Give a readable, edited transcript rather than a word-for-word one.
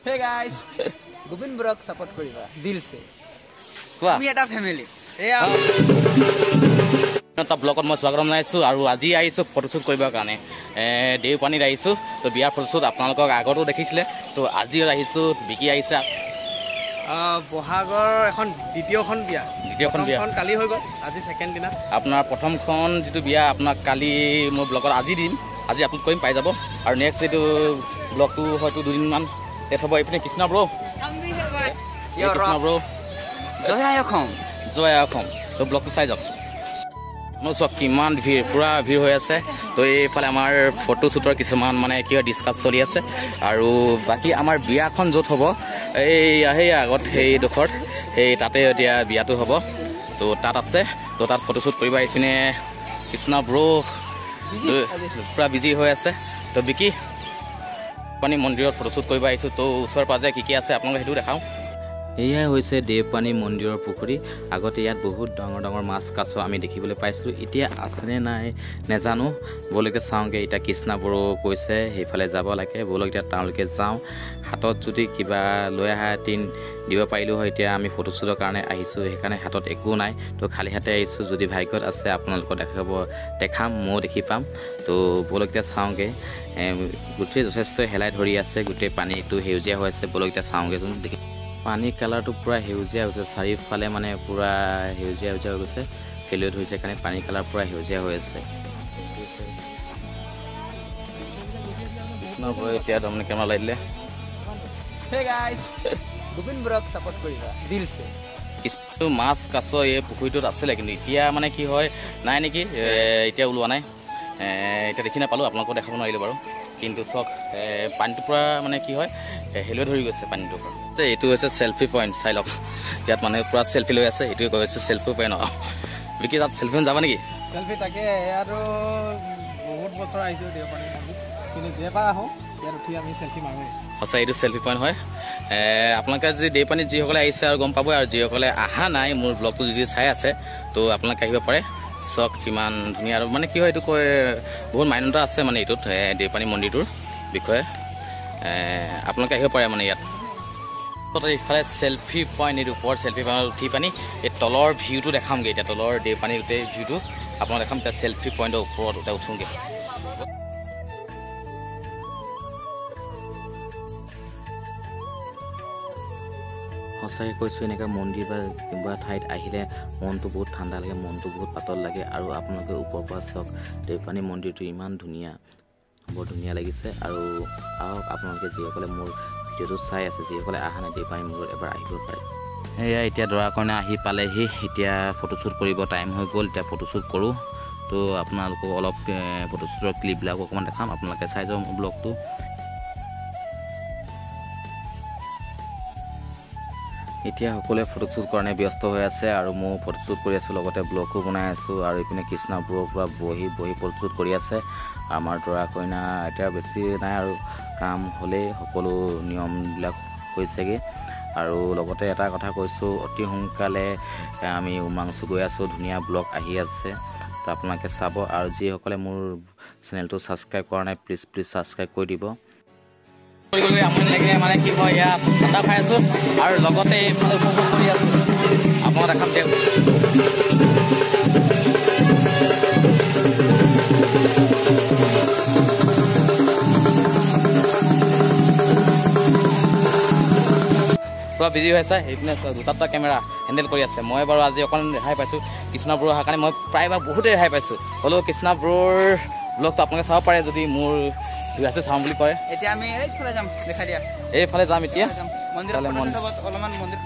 Hey guys, Gobinda broke support কৰিবা দিলছে। কোৱা আমি এটা ফ্যামিলি। এয়া এটা ব্লগত মই স্বাগতম জনাইছোঁ আৰু আজি আহিছোঁ ফটোশ্বুট কৰিবৰ কাৰণে। দেওপানীত আহিছোঁ। তো বিয়াৰ ফটোশ্বুট আপোনালোকক আগতো দেখিছিলে, তো আজিও আহিছোঁ। বিকি আহিছে। বহাগৰ এখন দ্বিতীয়খন বিয়া, দ্বিতীয়খন বিয়া কালি হৈ গ'ল, আজি ছেকেণ্ড দিনা। আপোনাৰ প্ৰথমখন যিটো বিয়া আপোনাক কালি মোৰ ব্লগত আজি দিম, আজি আপলোড কৰিম, পাই যাব। আৰু নেক্সট এইটো ব্লগটো হয়তো দুদিনমান লেট হ'ব। এইপিনে কৃষ্ণ ব্ৰ, কৃষ্ণ ব্ৰ, জয় আই অসম, জয় আই অসম। তো ব্লগটো চাই যাওক। চাওক কিমান ভিৰ, পূৰা ভিৰ হৈ আছে। তো এইফালে আমাৰ ফটোশ্বুটৰ কিছুমান মানে কি হয় ডিছকাছ চলি আছে। আৰু বাকী আমাৰ বিয়াখন য'ত হ'ব এই সেই আগত সেইডোখৰত, সেই তাতে এতিয়া বিয়াটো হ'ব। তো তাত আছে, তো তাত ফটোশ্বুট কৰিব আহিছেনে কৃষ্ণ ব্ৰ পূৰা বিজি হৈ আছে। তো বিকি পানী মন্দিৰত ফটোশ্বুট কৰিব আহিছোঁ। তো ওচৰে পাজৰে কি কি আছে আপোনালোকে সেইটো দেখাওঁ। এয়াই হৈছে দেৱপানী মন্দিৰৰ পুখুৰী। আগতে ইয়াত বহুত ডাঙৰ ডাঙৰ মাছ কাছ আমি দেখিবলৈ পাইছিলোঁ, এতিয়া আছেনে নাই নেজানো। ব'লক এতিয়া চাওঁগৈ। এতিয়া কৃষ্ণা বড়ো কৈছে সেইফালে যাব লাগে, ব'লক এতিয়া তেওঁলোকে যাওঁ। হাতত যদি কিবা লৈ অহা টিন দিব পাৰিলোঁ হয়। এতিয়া আমি ফটোশ্বুটৰ কাৰণে আহিছোঁ, সেইকাৰণে হাতত একো নাই, তো খালী হাতে আহিছোঁ। যদি ভাগ্যত আছে আপোনালোকক দেখাব, দেখাম, ময়ো দেখি পাম। তো ব'লক এতিয়া চাওঁগৈ। গোটেই যথেষ্ট হেলাই ধৰি আছে, গোটেই পানীটো সেউজীয়া হৈ আছে। ব'লক এতিয়া চাওঁগৈচোন। দেখি পানীৰ কালাৰটো পূৰা সেউজীয়া হৈছে, চাৰিওফালে মানে পূৰা সেউজীয়া সেউজীয়া হৈ গৈছে। খেলুৱৈ ধৰিছে কাৰণে পানীৰ কালাৰ পূৰা সেউজীয়া হৈ আছে। এতিয়া তাৰমানে কেমেৰা লাই দিলে। Hey guys, Gobinda broke support কৰিবা দিলছে। কিছু মাছ কাছ এই পুখুৰীটোত আছিলে, কিন্তু এতিয়া মানে কি হয় নাই নেকি, এতিয়া ওলোৱা নাই, এতিয়া দেখি নাপালোঁ, আপোনালোকক দেখাব নোৱাৰিলোঁ বাৰু। কিন্তু চাওক পানীটো পূৰা মানে কি হয় হেলুৱে ধৰি গৈছে পানীটো। এইটো হৈছে চেলফি পইণ্ট, চাই লওক। ইয়াত মানুহে পূৰা চেলফি লৈ আছে, এইটোৱে কৈ আছে চেলফি পইণ্ট। বিকি তাত চেলফি যাবা নেকি? চেলফি তাকে, ইয়াতো বহুত বছৰ আহিছোঁ দেওপানী মন্দিৰ, কিন্তু যেবাৰ আহোঁ ইয়াত উঠি আমি চেলফি মাৰোঁ। সঁচা এইটো চেলফি পইণ্ট হয়। আপোনালোকে যদি দেওপানীত যিসকলে আহিছে আৰু গম পাবই, আৰু যিসকলে অহা নাই মোৰ ব্লগটো যদি চাই আছে তো আপোনালোকে আহিব পাৰে। চাওক কিমান ধুনীয়া। আৰু মানে কি হয় এইটো কয় বহুত মান্যতা আছে মানে এইটোত দেওপানী মন্দিৰটোৰ বিষয়ে। আপোনালোকে আহিব পাৰে মানে ইয়াত। ইফালে চেলফি পইণ্ট, এইটো ওপৰত চেলফি পইণ্টত উঠি পানি এই তলৰ ভিউটো দেখামগৈ। এতিয়া তলৰ দেওপানী গোটেই ভিউটো আপোনাক দেখাম। এতিয়া চেলফি পইণ্টৰ ওপৰত এতিয়া উঠোঁগৈ। সঁচাকৈ কৈছোঁ, এনেকুৱা মন্দিৰ বা কিবা ঠাইত আহিলে মনটো বহুত ঠাণ্ডা লাগে, মনটো বহুত পাতল লাগে। আৰু আপোনালোকে ওপৰৰ পৰা চাওক দেৱপানী মন্দিৰটো ইমান ধুনীয়া, বৰ ধুনীয়া লাগিছে। আৰু আহক আপোনালোকে যিসকলে মোৰ ভিডিঅ'টো চাই আছে, যিসকলে অহা নাই দেৱপানী মন্দিৰত এবাৰ আহিব পাৰে। এয়া এতিয়া দৰা কইনা আহি পালেহি, এতিয়া ফটোশ্বুট কৰিব টাইম হৈ গ'ল, এতিয়া ফটোশ্বুট কৰোঁ। তো আপোনালোকক অলপ ফটোশ্বুটৰ ক্লিপবিলাক অকণমান দেখাম, আপোনালোকে চাই যাওক মোৰ ব্লগটো। এতিয়া সকলোৱে ফটোশ্বুট কাৰণে ব্যস্ত হৈ আছে আৰু ময়ো ফটোশ্বুট কৰি আছোঁ, লগতে ব্লগো বনাই আছোঁ। আৰু ইপিনে কৃষ্ণাবোৰৰ পৰা বহি বহি ফটোশ্বুট কৰি আছে। আমাৰ দৰা কইনা এতিয়া বেছি নাই আৰু কাম হ'লেই সকলো নিয়মবিলাক হৈছেগৈ। আৰু লগতে এটা কথা কৈছোঁ, অতি সোনকালে আমি উমাংচু গৈ আছোঁ, ধুনীয়া ব্লগ আহি আছে, তো আপোনালোকে চাব। আৰু যিসকলে মোৰ চেনেলটো ছাবস্ক্ৰাইব কৰা নাই, প্লিজ প্লিজ ছাবস্ক্ৰাইব কৰি দিব। আমনি লাগিলে মানে কি হয় ইয়াত ঠাণ্ডা খাই আছোঁ আৰু লগতে এইফালে উপভোগ কৰি আছোঁ। আপোনাক দেখাম দিয়ক। পূৰা বিজি হৈ আছে, সেইপিনে দুটা দুটা কেমেৰা হেণ্ডেল কৰি আছে। মই বাৰু আজি অকণ ৰেহাই পাইছোঁ কৃষ্ণ ব্ৰ অহাৰ কাৰণে, মই প্ৰায়ভাগ বহুতেই ৰেহাই পাইছোঁ। হ'লেও কৃষ্ণ ব্ৰৰ ব্লগটো আপোনালোকে চাব পাৰে যদি মোৰ আছে চাওঁ বুলি কয়। এতিয়া আমি এইফালে যাম, দেখাই দিয়া। এইফালে যাম এতিয়া। মন্দিৰত অলপমান মন্দিৰ